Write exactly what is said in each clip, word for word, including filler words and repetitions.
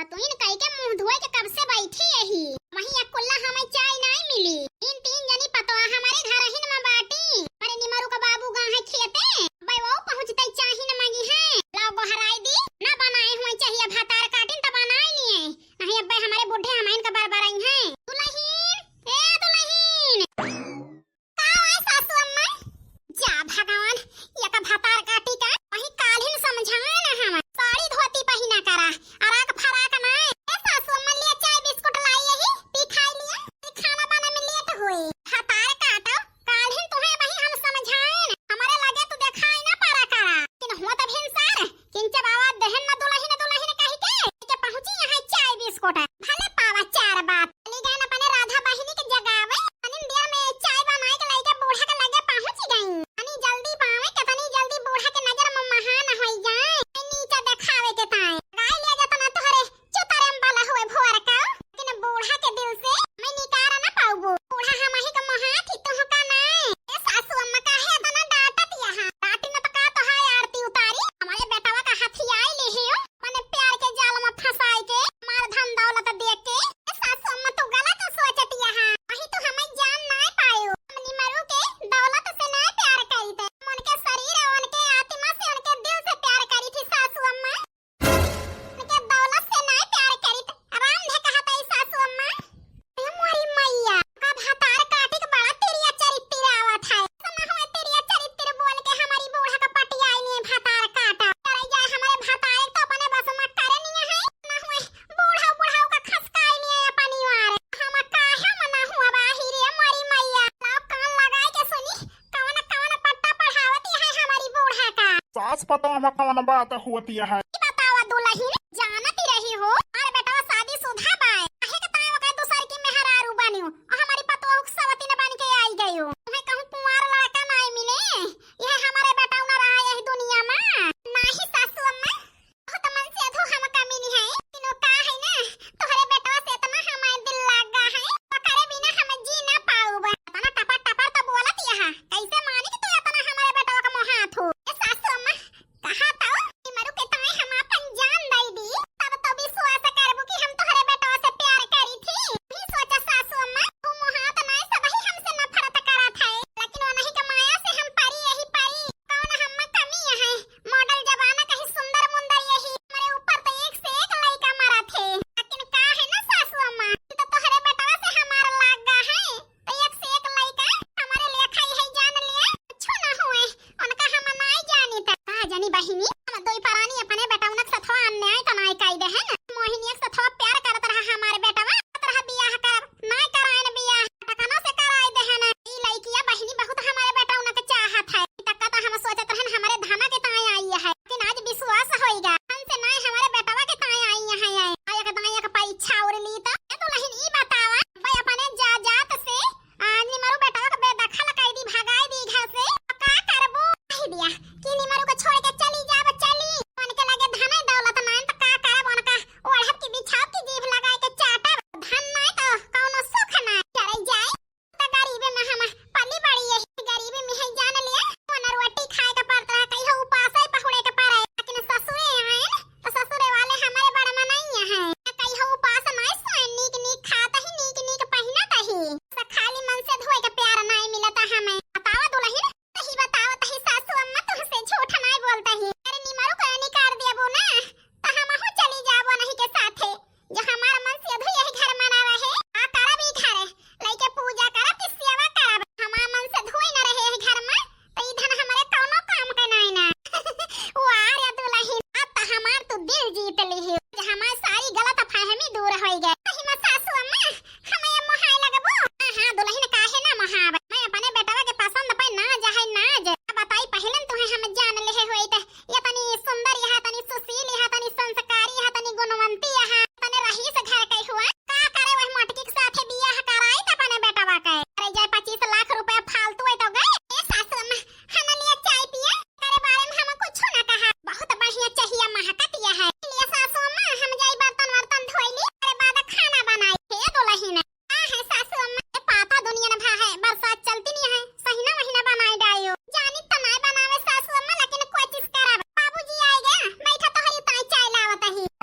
हतुइन कई के मुँह धोए के कब से बैठी यही। वहीं एक कुल्ला हमें चाय नाई मिली। तीन तीन जनी पतोह हमारे घर हिन में बाटी। अरे निमरू का बाबू गा है खेते, अब्बे वो पहुँचते चाही न मांगी है। लाओ गोहराई दी, ना बनाए हुए चाहिए भतार काटिन त बनाए लिए। नहीं अब्बे हमारे बूढ़े हमाइन का बरबराई हैं। दुलहिन, ए दुलहिन। का है सासू अम्मा? जा भगवान, ये का भतार काटी का? वही काल्हिन समझाए ना हम। साड़ी धोती पहिना करा, अराक फराक ना। ए सासू अम्मा, लिया चाय बिस्कुट लाई यही, पी खाई लिया। ई खाना बना में लेट होए। भतार काटो, काल्हिन तुहे वही हम समझाए ना। हमारे लगे तू देखाई ना पारा करा। किन हुआ तब हिंसार, किंचे बाबा दहन ना दुलहिन दुलहिन कही के, के पहुँची यहाँ चाय बिस्कुट। भले पावा चार बात। चली गए अपने राधा बहिनी के जगावे। तनी देर में चाय बनाए के लइके बूढ़ा के लगे पहुँच गई। तनी जल्दी पावे, कितनी जल्दी बूढ़ा के नजर में महान होई जाए। नीचा देखावे के ताए। गाय ले जाता ना तोहरे चुतरे में बला हुए भोर का। लेकिन बूढ़ा के दिल से मैं निकारा ना पाऊबो। बूढ़ा हम ही का मोहात ही तुहका ना। ए सासू अम्मा काहे इतना डांटत यहाँ? डांटी न तो का तोहार आरती उतारी? हमारे बेटवा का हथियाई ले हियो। मने प्यार के जाल में फंसाई के, मार धन दौलत दे के। ए सासू अम्मा तू गलत सोचत यहाँ। वही तू हमें जान ना पायो। हमनी मरू के दौलत से ना प्यार करी थे। उनके शरीर और उनके आत्मा से, उनके दिल से प्यार करी थी सासू अम्मा। उनके दौलत से ना प्यार करी थे। आराम दे कहा था सासू अम्मा। ए मोरी मैया, का भतार काटी के बड़ा तिरिया चरित्र आवत है। ऐसा ना हुए तिरिया चरित्र बोल के हमारी बूढ़ा का पटियाई नहीं भतार काटा। करे जाए हमारे भतार तो अपने बस में करे नहीं है। ना हुए बूढ़ा बुढ़ाऊ का खसकाई नहीं है अपनी वार। हम काहे मना हुआ बाही रे मोरी मैया। लाओ कान लगाए के सुनी, कवन कवन पट्टा पढ़ावती है हमारी बूढ़ा का। सास पतोह में कवन बात होती है? ई बतावा दुलहिन, जानती रही हो, हमारे बेटवा शादी शुदा बाय। काहे के ताए ओकर दूसर की मेहरारू बनियो, और हमारी पतोह सवतीन बन के आई गयो। तुम्हें कहूँ कुंवार लड़का नाई मिले, यह हमारे बेटा न रहा यही दुनिया में। नाही सासू अम्मा, बहुत मन से अधो हम कमी नहीं है, लेकिन वो का है ना, तोहरे बेटवा से इतना हमारे दिल लाग गा है, ओकरे बिना हम जी ना पाऊब। इतना टपर टपर तो बोलत यहाँ, कैसे मानी कि तू इतना हमारे बेटवा का मोहात हो? ए सासू अम्मा, कहा था कि मरु के ताए हम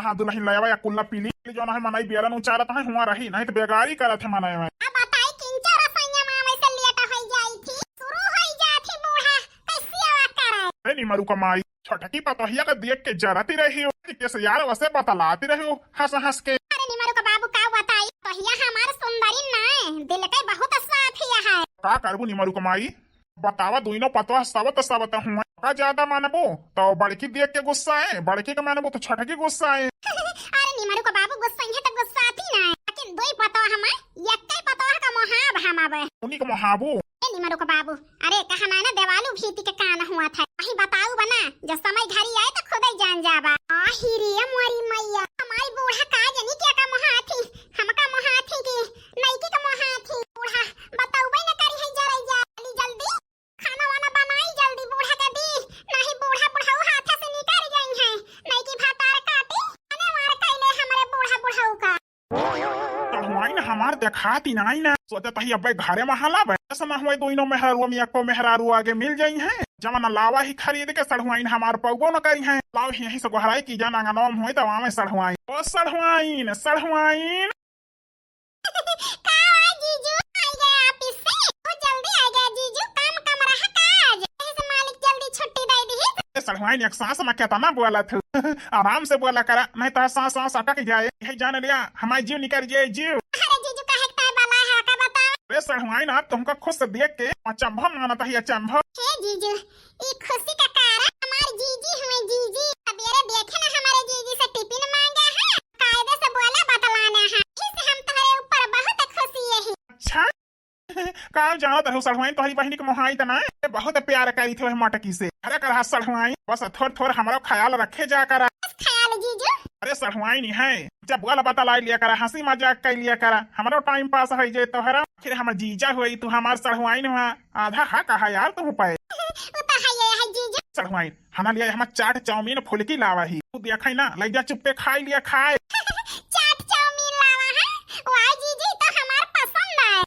हाँ, दुलहिन लयवा या कुल्ला पीली, जौन है मनई बियरन उचारत है, हुआ रही, नहीं तो बेगारी करत है मनई में। अब बताई किंचो रसोइया में वैसे लेट होई जाई थी, शुरू होई जात ही बूढ़ा, कैसी आवा करे। ए निमरू क माई, छोटकी पतोहिया के देख के जरती रही हो, कि कैसे यार वैसे बतलाती रही हो, हंस हंस के। अरे निमरू क बाबू का बताई, पतोहिया हमार सुंदरी ना है, दिल के बहुत साथ ही है। का करबू निमरू क माई, बतावा, दुइनो पतवा सबत सबत हुआ। का ज्यादा मानबो तो बड़की देख के गुस्सा है, बड़की के मानबो तो छोटकी गुस्सा है। अरे निमरू क बाबू, गुस्सा है तो गुस्सा थी ना, लेकिन दुई पतवा हमार, यक्के पतवा का मोहाब हम अब। उन्हीं के मोहाबू। ए निमरू क बाबू, अरे कहना ना देवालू भीति के कान हुआ था, वही बताऊ बना, जब समय घरी आए तो खुद ही जान जाबा। आही रे मोरी मैया, हमारी बूढ़ा का जनी क्या का मोहाथी, हमका मोहाथी की नईकी का मोहाथी। बूढ़ा बताऊ बे न करी है, जरा जल्दी जल्दी खाना वाना बनाई जल्दी, बूढ़ा के दी, नहीं बूढ़ा बुढ़ऊ हाथे से निकल गई है, नहीं कि भातार काटी, अने मार कैले हमरे बूढ़ा बुढ़ऊ का। तो हुआई ना हमार देखाती नाई ना, सोचत ही अब्बे घरे में हला बे, ऐसा ना हुए दोनों मेहरारू में एको मेहरारू आगे मिल जाई है, जवन लावा ही खरीद के सढ़ुआइन हमार पौबो न करी है, लाव यहीं से गोहराई की जान आंगनवा में हुए तो वहाँ में सढ़ुआइन, ओ सढ़ुआइन, सढ़ुआइन। का हुआ जीजू? आई गए ऑफिस से? बहुत जल्दी आई गए जीजू, काम कम रहा का आज? यही से मालिक जल्दी छुट्टी दे दी। ए सढ़ुआइन, एक सांस में केतना बोलत हूँ। आराम से बोला करा, नहीं तो सांस सांस अटक जाए। यही जान लिया, हमारे जीव निकल जाए जीव। अरे जीजू, काहे के ताई बला है का बताओ? ए सढ़ुआइन, आप तुमका खुश देख के अचंभव मानत ही अचंभव। हे जीजू, ई खुशी का कारण हमार जीजी हुए जीजी। सबेरे देखे ना हमारे जीजी से टिफिन मांगा है, कायदे से बोला बतलाना है, इस हम तोहरे ऊपर बहुत खुशी यही। अच्छा, का जानत रहू सढ़ुआइन, तोहरी बहिनी के मोहाई त ना, ये बहुत प्यार करी थे मटकी से। अरे करहा सढ़ुआइन, बस थोड़ थोड़ हमरो ख्याल रखे जा करा। बस ख्याल जीजू। अरे सढ़ुआइन है, जब बोला बतला लिया करा, हंसी मजाक कर लिया करा, हमरो टाइम पास हो जाए तोहरा। आखिर हम जीजा हुई, तू हमार सढ़ुआइन हुआ, आधा हक है यार तुम पे। वो तो है ये है जीजू। सढ़ुआइन, हना लिया हमार चाट चाउमीन फुलकी लावा ही। तू देखा ही ना, ले जा चुप्पे खाई लिया खाए। चाट चाउमीन लावा है? वाह जीजी, तो हमार पसंद है।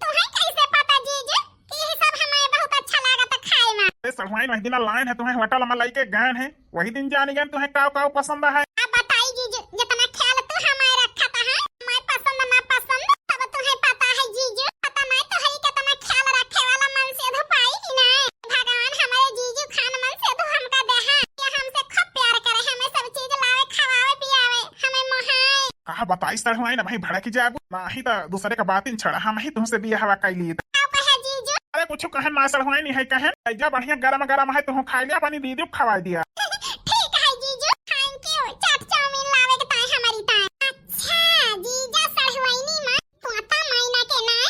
तुम्हें कैसे पता जीजू कि ये सब हमें बहुत अच्छा लागत है खाए में? ए सढ़ुआइन, वही दिन लाइन है तुम्हें होटल में लेके गए हैं, वही दिन जान गए तुम्हें काव काव पसंद है। अब बताई जीजू, जितना ख्याल तू हमारे रखत है, हमारे पसंद ना पसंद, सब तुम्हें पता है जीजू। पता नहीं तो है कितना ख्याल रखे वाला मन से धुपाई कि नहीं। भगवान हमारे जीजू खान मन से धु हमका दे हैं, ये हमसे खूब प्यार करे, हमें सब चीज लावे, खवावे, पियावे, हमें मोहाए। कहा बताई सढ़ुआइन, ना भाई भड़क जाबू, नाही तो दूसरे का बात इन छड़ा, हम ही तुमसे बिया हवा कैली। का कहे जीजू? अरे कुछ कहे ना सढ़ुआइन, नहीं है कहे, जा बढ़िया गरम गरम है, तुम खाई लिया, अपनी दीदी को खवाई दिया। ठीक है जीजू, thank you। चाट चाउमीन लावे के ताई हमारी ताई। अच्छा, जीजा सढ़ुआइनी माँ, तोता मैना के नाय।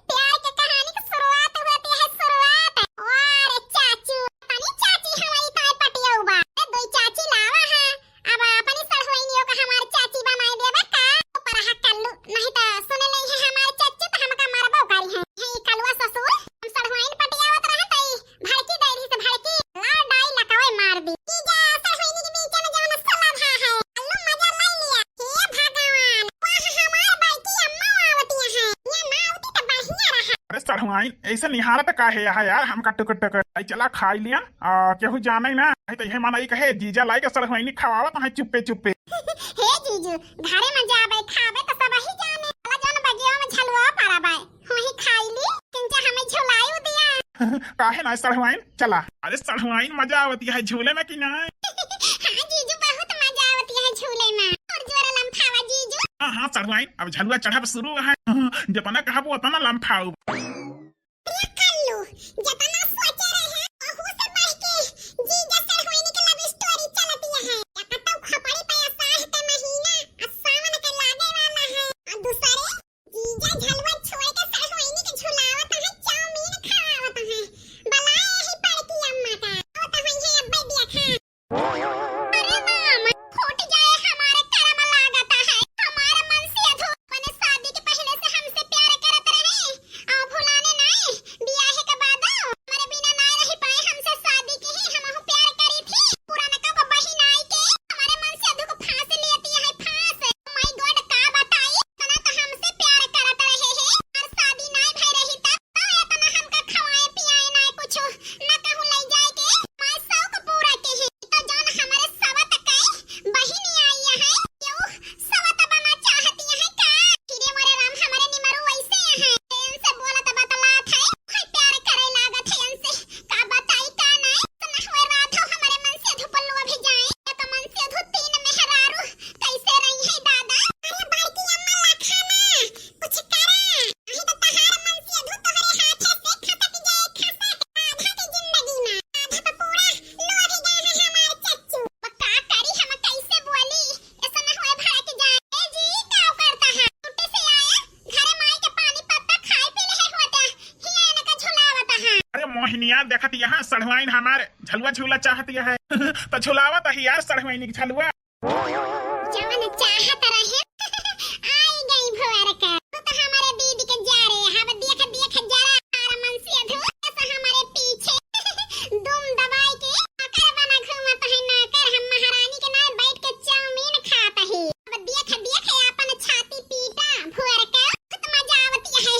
प्यार के कहानी की शुरुआत होती है, शुरुआत। वाह रे चाचू, तनी चाची हमारी ताई पटियऊ बा। ए, दो चाची लावा है। अब अपनी सढ़ुआइनियों का हमार चाची बनाए देबे का? ऊपर हा कल्लू, नहीं तो सुने नहीं है हमार चाची तो हमका मारबो करी है। हे कलुआ ससुर, हम सढ़ुआइन पटियावत रहे तई भड़की दे रही से भड़की, लाड़ डाई लकवे मार दी। ई जा सढ़ुआइनी के बीच में जवन सलाद है, कल्लू मजा ले लिया। हे भगवान, वाह हमार बड़की अम्मा आवती है, ये ना आवती तो बढ़िया रहा। अरे सढ़ुआइन, ऐसे निहारत का है यहाँ यार, हमका टुक टुक। आई चला खाई लिया, आ, केहू जाने ना, नहीं तो यह मनई कहे जीजा लाई के सढ़ुआइनी खवावत है चुप्पे चुप्पे। हे जीजू, घरे में जाबे, खाबे त सबही जाने। चला जौन बगिया में झलुआ पारा बाय, वहीं खाई ली, किंचा हमें झुलायू दिया। काहे ना सढ़ुआइन, चला। अरे सढ़ुआइन मजा आवती है झूले में कि ना? हाँ जीजू, बहुत मजा आवती है झूले में। और जोर लम्फावा जीजू। हाँ, हाँ सढ़ुआइन, अब झलुआ चढ़ब शुरू है। जितना कहबू उतना लम्फाऊ। अरे कल्लू, जतना सोचे रहे, ओहू से बढ़ के जीजा सढ़ुआइनी के love story चलतिया है। एक तो खोपड़ी पे अषाढ़ के महीना, आ सावन के लागे वाला है। आ दूसरे, जीजा झलुआ छोड़ के सढ़ुआइनी के झुलावत है, चाउमीन खवावत है। बला यही बड़की अम्मा का। आवत है अब्बे देखा। अरे मामा, फूट जाए हमारे करम लागत है। हमारे मन से अधो अपने शादी के पहले से हमसे प्यार करत रहे। आ भुलाने नहीं, बियाहे के बाद हमरे यार देखत यहाँ सढ़ुआइन हमार झलुआ झूला चाहत है। तो झुलावत ही यार सढ़ुआइन के झलुआ। जवन चाहत रहे, आई गई भुअर का। तू तो हमारे दीदी के जा रे, हम देख देख जरा आर मन से धुएस हमारे पीछे। दुम दबाई के नौकर बना घूमत है नौकर, हम महारानी के नाम बैठ के चाउमीन खात है। अब देख देख अपन छाती पीटा भुअर का। बहुत मजा आवती है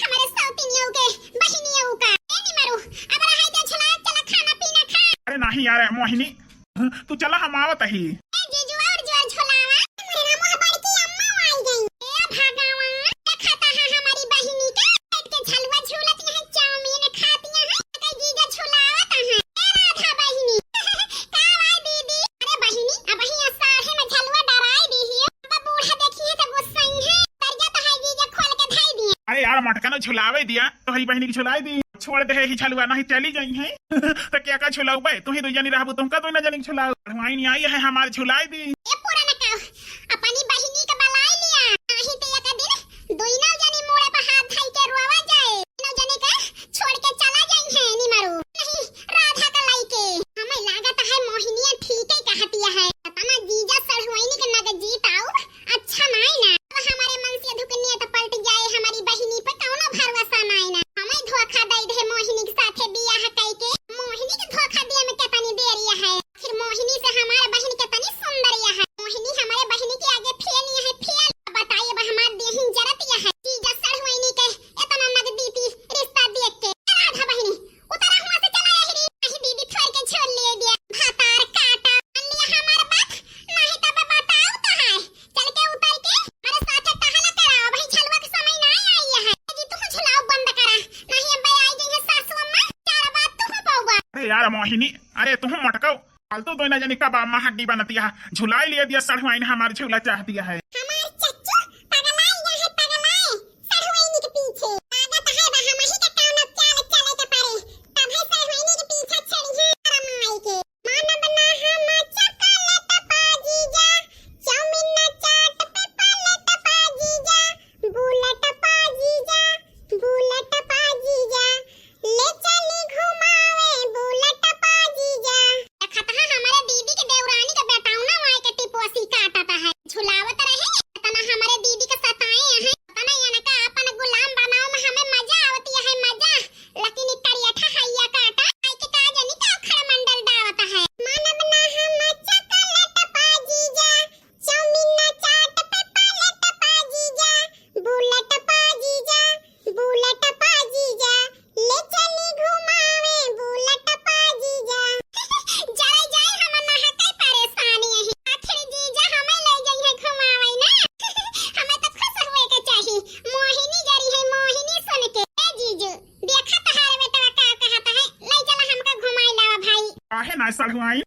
हमारे सौतिनियों के बहिनियों का। ए निमरू, अब रहाई दे झुला, चला खाना पीना खा। अरे नहीं यार मोहिनी, तू चला, हम आवत ही। ए जीजू, और जोर झुलावा। मोरे रामो, बड़की अम्मा आई गई। ए भगवान, देखत है हमारी बहिनी के बैठ के झलुआ झूलत यहाँ, चाउमीन खाती यहाँ। कई जीजा झुलावत हैं। ए राधा बहिनी, का भाई दीदी? अरे बहिनी, अब ही साढ़े में झलुआ डराई दी ही। अब बूढ़ा देखी है तो गुस्सा ही है। डर जाता है जीजा, खोल के धाई दिए। अरे यार, मटका न झुलावे दिया, तोहरी बहिनी के झुलाई दी। छोड़ दे ही झलुआ, नहीं चली जाई है। तो क्या का झुलाऊ बे? तू ही दो जनी रहबू, तुमका दो ना जनी झुलाऊ। हमारी नहीं आई है, हमार झुलाई दी। ए पुरनका, अपनी बहिनी के बलाई लिया, नहीं तो एक दिन दोनों जनी मुड़े पर हाथ धई के रोवा जाए। दोनों जनी का छोड़ के चला जाई है निमरू। नहीं, राधा का लाई के। हमें लागत है मोहिनिया ठीक ही कहती है। पता ना जीजा सढ़ुआइनी के नग जीत आउर अच्छा नाई ना। अब हमारे मन से धुकनिया तो पलट जाए, हमारी बहिनी पे कौनो भरोसा नाई ना। हमें धोखा दे दे मोहिनी के साथे बियाह कई के। मोहिनी के धोखा दिए में कितनी देर यह है। आखिर मोहिनी से हमारे बहिन कितनी सुंदर यह है। मोहिनी हमारे बहिनी के आगे फेल यह है, फेल। बताइए अब हमार देहिन जरत यह है। जीजा सढ़ुआइनी के इतना नजदीकी रिश्ता देख के। राधा बहिनी, उतरा हुआ से चला यही रे। नहीं दीदी, छोड़ के छोड़ लिए दिया। भातार काटा। मान लिया हमार बात, नहीं तब बताओ तो है। चल के उतर के मेरे साथे टहला करा, वही झलुआ के समय ना आई है। जी तू झुलाओ बंद करा, नहीं अब आई गई है सासू अम्मा, चार बात तू हो पाऊबा। अरे यार मोहिनी, अरे तू मटकाओ, फालतू दोनों जनी का बाप माँ हड्डी बनती है, झुलाई लिए दिया सढ़ुआइन हमार झूला चाह दिया है। हमार चच्चू पगलाई ना है, पगलाई, सढ़ुआइन के पीछे। लागत है बा हम ही के कौनो चाल चले के पड़े, तब है सढ़ुआइन के पीछे छड़ी है, शरम आई के। मानब ना हम चॉकलेट पा जीजा, चाउमीन ना चाट पे पलट पा जीजा, बुलेट पा जीजा, बुलेट पा जीजा, ले चली घुमावे बुलेट पा जीजा। देखत है हमारे दीदी के देवरानी के बेटाउना माई के टिपोसी काटत है, झुलावत रहे, इतना हमारे दीदी के सताए हैं, इतना इनका अपन गुलाम बनाओ में हमें मजा आवती है, मजा। लेकिन ई करियठा हैया काटा, आई के का जानी का अखड़ा मंडल डावत है। मानब ना हम चॉकलेट पा जीजा, चाउमीन ना चाट पे पलट पा जीजा, बुलेट पा जीजा, बुलेट पा जीजा, ले चली घुमावे बुलेट पा जीजा। जाए जाए हम नहा के परेशानी है। आखिर जीजा हमें ले जाई है घुमावे ना। हमें तो खुश हुए के चाही। मोहिनी जरी है, मोहिनी सुन के। ए जीजू, देखा तहार बेटवा का कहत है, ले चला हमका घुमाई लावा भाई। काहे ना सढ़ुआइन?